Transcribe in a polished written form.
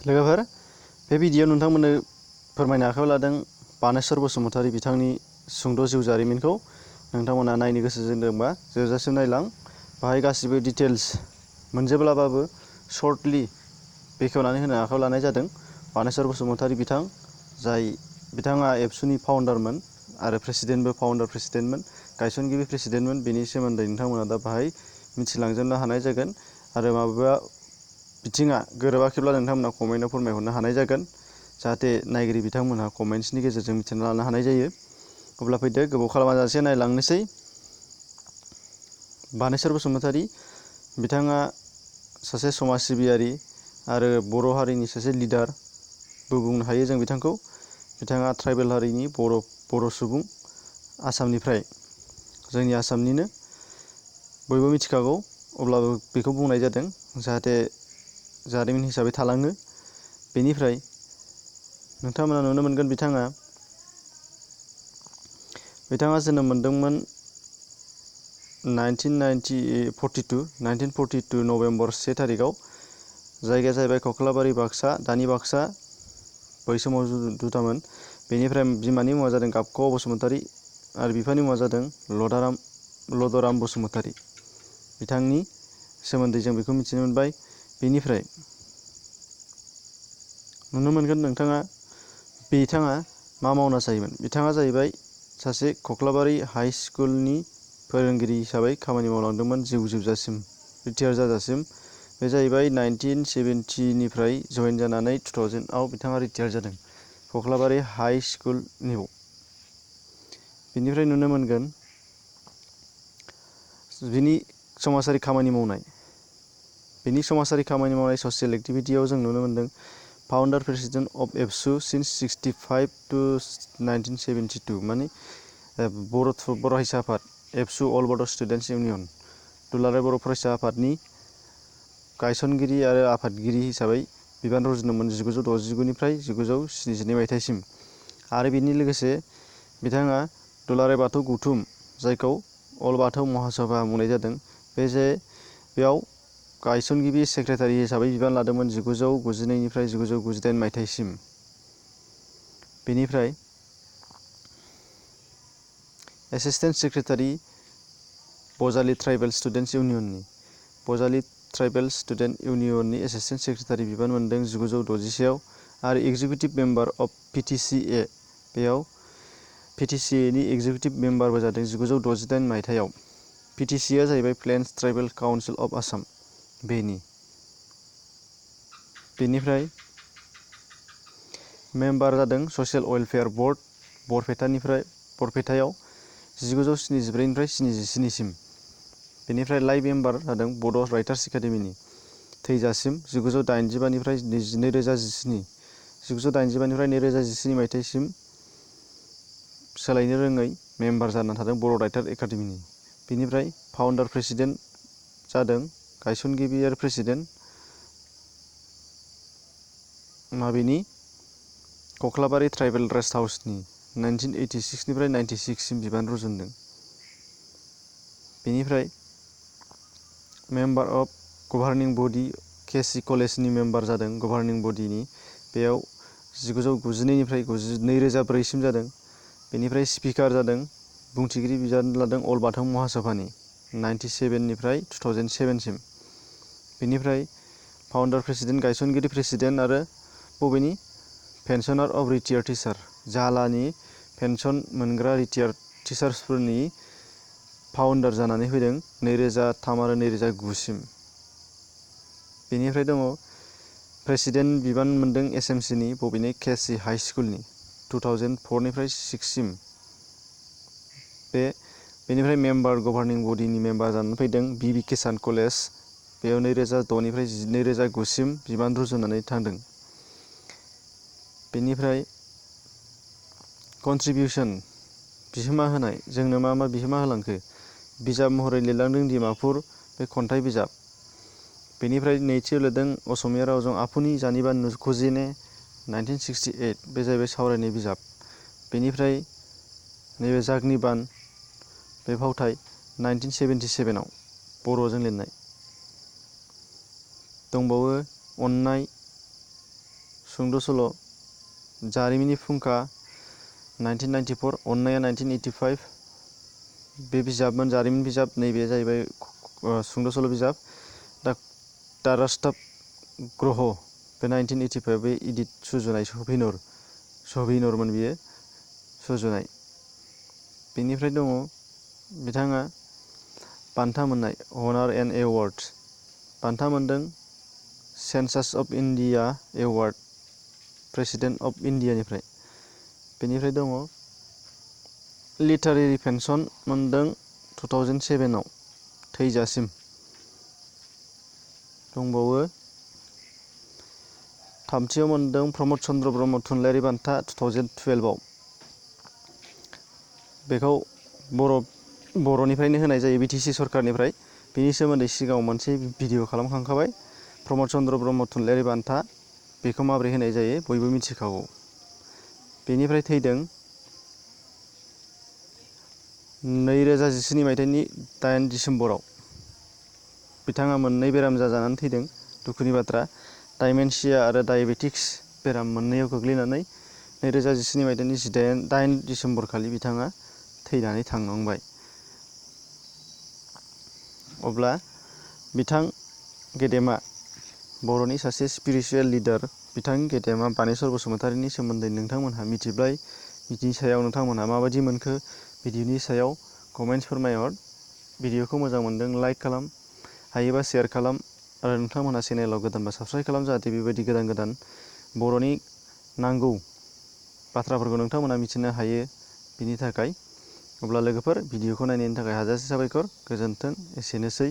लोगोफोर बे भिडिअ नोंथांमोननो फोरमायनो आखायाव लादों बानेस्वर बसुमतारी बिथांनि सुंद' जिउ जारिमिनखौ नोंथांमोना नायनो गोसो जादोंबा जोबजासिम नायलां बाहाय गासिबो डिटेल्स मोनजोबलाबाबो शर्टलि बेखेवनानै होनो आखायाव लानाय जादों। बानेस्वर बसुमतारी बिथां जाय बिथाङा एबसुनि फाउन्डारमोन आरो फाउन्डार प्रेसिडेन्टमोन गायसनगिरि प्रेसिडेन्टमोन बेनि सोमोन्दै नोंथांमोना दा बाहाय मिथिलांजोबनो हानाय जागोन आरो माबेबा बिथिङा गोरोबाखैब्ला नोंथांमोना कमेन्टआव फोरमायहरनो हानाय जागोन जाहाथे नायगिरि बिथांमोनहा कमेन्ट्सनि गेजेरजों मिथिना लानो हानाय जायो। अब्ला फैदो गोबाव खालामाजासे नायलांनोसै। बानेस्वर बसुमतारी बिथाङा सासे समाज सिबियारि आरो बर' हारिनि सासे लिडारबो बुंनो हायो जों बिथांखौ। बिथाङा ट्राइबेल हारिनि बर' सुबुं आसामनिफ्राय जोंनि आसामनिनो बयबो मिथिखागौ अब्लाबो बेखौ बुंनाय जादों जाहाथे जारिमिन हिसाबै थालाङो। बेनिफ्राय नोंथांमोना नुनो मोनगोन बिथाङा जोनोम मोनदोंमोन 1942 नभेम्बर 1 थारिखआव। जायगाया जाहैबाय कख्लाबारि बाक्सा दानि बाक्सा बै समाव जुदामोन। बेनिफ्राय बिमानि मुङा जादों गाबख' बसुमतारी आरो बिफानि मुङा जादों लदराम बसुमतारी। बिथांनि सोमोन्दै जों बेखौ मिथिनो मोनबाय। बेनिफ्राय नुनो मोनगोन बिथाङा मा मावना जायोमोन। बिथाङा जाहैबाय सासे कख्लाबारि हाइ स्कुलनि फोरोंगिरि हिसाबै खामानि मावलांदोंमोन जिउ जोबजासिम रिटायार जाजासिम। बे जाहैबाय 1970 जयेन जानानै 2000 बिथाङा रिटायार जादों कख्लाबारि हाइ स्कुलनियाव। बेनिफ्राय नुनो मोनगोन बिनि समाजारि खामानि मावनाय ससियेल एक्टिभिटियाव जों नुनो मोनदों फाउन्डार प्रेसिडेन्ट अफ एबसु सिन्स 65 to 1972 माने बर' हारिसा आफाद एबसु अल बड' स्टुडेन्टस इउनियन दुलाराय बर' फरायसा आफादनि गायसनगिरि आरो आफादगिरि हिसाबै बिबान रुजुदोंमोन 1969 1972 मायथाइसिम। आरो बेनि लोगोसे बिथाङा दुलाराय बाथौ गौथुम जायखौ अल बाथौ महासभा बुंनाय जादों बेयाव गायसनगिरि सेक्रेटारि हिसाबै बिबान लादोंमोन 1992 1998 मायथाइसिम। बेनिफ्राय assistant secretary Bajali tribal students इउनियननि एसिस्टेन्ट सेक्रेटारि बिबान मोनदों 1961 आरो एगजिकिउटिभ मेम्बार अफ PTCA बेयाव PTCAनि एगजिकिउटिभ मेम्बारबो जादों 1968 मायथाइयाव। PTCA जाहैबाय plains tribal council of Assam बेनिफ्राय मेम्बार जादों ससियेल वेलफेयार बर्ड बरपेटायाव 1974 77सिम। बेनिफ्राय लाइफ मेम्बार जादों बड' राइटार्स एकाडेमिनि थैजासिम 1985 मायथाइसिम सोलायनो रोङै मेम्बार जानानै थादों बर' राइटार एकाडेमिनि। बेनिफ्राय फाउन्डार प्रेसिडेन्ट जादों गायसनगिरि आरो प्रेसिडेन्ट कख्लाबारि ट्राइबेल रेस्ट हाउसनि 1986 96सिम बिबान रुजुनदों। बेनिफ्राय मेम्बार अफ गभार्निं बडि केसि कलेजनि मेम्बार जादों गभार्निं बडिनि बेयाव 1992 2004सिम जादों। बेनिफ्राय स्पिकार जादों बुंथिगिरि बिबान लादों अल बाथौ महासभानि 97 2007सिम। बेनिफ्राय फाउन्डार प्रेसिडेन्ट गायसनगिरि प्रेसिडेन्ट आरो बबेनि पेन्सनार अफ रिटायार्ड टिचार जालानि पेन्सन मोनग्रा रिटायार्ड टिचार्सफोरनि फाउन्डार जानानै फैदों 2003 आरो 2009सिम। बेनिफ्राय दङ प्रेसिडेन्ट बिबान मोनदों SMCनि बबेनि केसि हाइ स्कुलनि 2004 6सिम। बेनिफ्राय मेम्बार गभार्निं बडिनि मेम्बार जानानै फैदों BB किसान कलेज बेयाव 2006 2009सिम बिबान रुजुनानै थांदों। बेनिफ्राय कन्ट्रिबिउसन बिहोमा होनाय जोंनो मा बिहोमा होलांखो बिजाब महरै लिरलांदों डिमापुर बे खन्थाइ बिजाब। बेनिफ्राय नैथियाव लिरदों असमिया रावजों आफुनि जानिबा नुखुजिने 1968 बे जाहैबाय सावरायनाय बिजाब। बेनिफ्राय नैबे जागनि बान बे फावथाय 1977 बर'जों लिरनाय। दंबावो अननाय सुंद' सल' जारिमिननि फुंखा 1994, अननाया 1985 बे बिजाबमोन जारिमिन बिजाब। नैबे जाहैबाय सुंद' सल' बिजाब। दा रास्ताब ग्रह बे 1985 बे इदित सुजुनाय सबिनुरमोन बियो सुजुनाय। बेनिफ्राय दङ बिथाङा बान्था मोननाय अनार एन्ड एवार्ड बान्था मोनदों census of India award president of इन्डियानिफ्राय। बेनिफ्राय दङ लिटारेरि पेन्सन मोनदों 2007 थैजासिम। दंबावो थामथियाव मोनदों प्रमद चन्द्र ब्रह्म थुनलाइयारि बान्था 2012। बेखौ बर'निफ्रायनो होनाय जायो, BTC सरकारनिफ्राय। बेनि सोमोन्दै सिगाङाव मोनसे भिडिअ खालामखांखाबाय। प्रमद चन्द्र ब्रह्म थुनलाइयारि बान्था बेखौ माबोरै होनाय जायो बयबो मिथिखागौ। बेनिफ्राय थैदों 2017 मायथाइनि 8 डिसेम्बराव। बिथाङा मोननै बेराम जाजानानै थैदों। दुखुनि बाथ्रा, डायमेनशिया आरो डायबेटिक्स बेराम मोननैयाव गोग्लैनानै 2017 मायथाइनि 8 डिसेम्बर खालि बिथाङा थैनानै थांनांबाय। अब्ला बिथां गेदेमा बर'नि सासे स्पिरिचुवेल लिडार बिथां गेदेमा बानेस्वर बसुमतारीनि सोमोन्दै नोंथांमोनहा मिथिबाय। बिनि सायाव नोंथांमोनहा माबायदि मोनखो भिडिअनि सायाव कमेन्ट्स फोरमायहर। भिडिअखौ मोजां मोनदों लाइक खालाम, हायोबा शेयार खालाम आरो नोंथांमोनहा चेनेलाव गोदानबा साबस्क्राइब खालाम, जाहाथे बेबायदि गोदान गोदान बर'नि नांगौ बाथ्राफोरखौ नोंथांमोनहा मिथिनो हायो। बिनि थाखाय अब्ला लोगोफोर भिडिअखौ नायनायनि थाखाय हाजासे साबायखर। गोजोन्थों। एसेनोसै।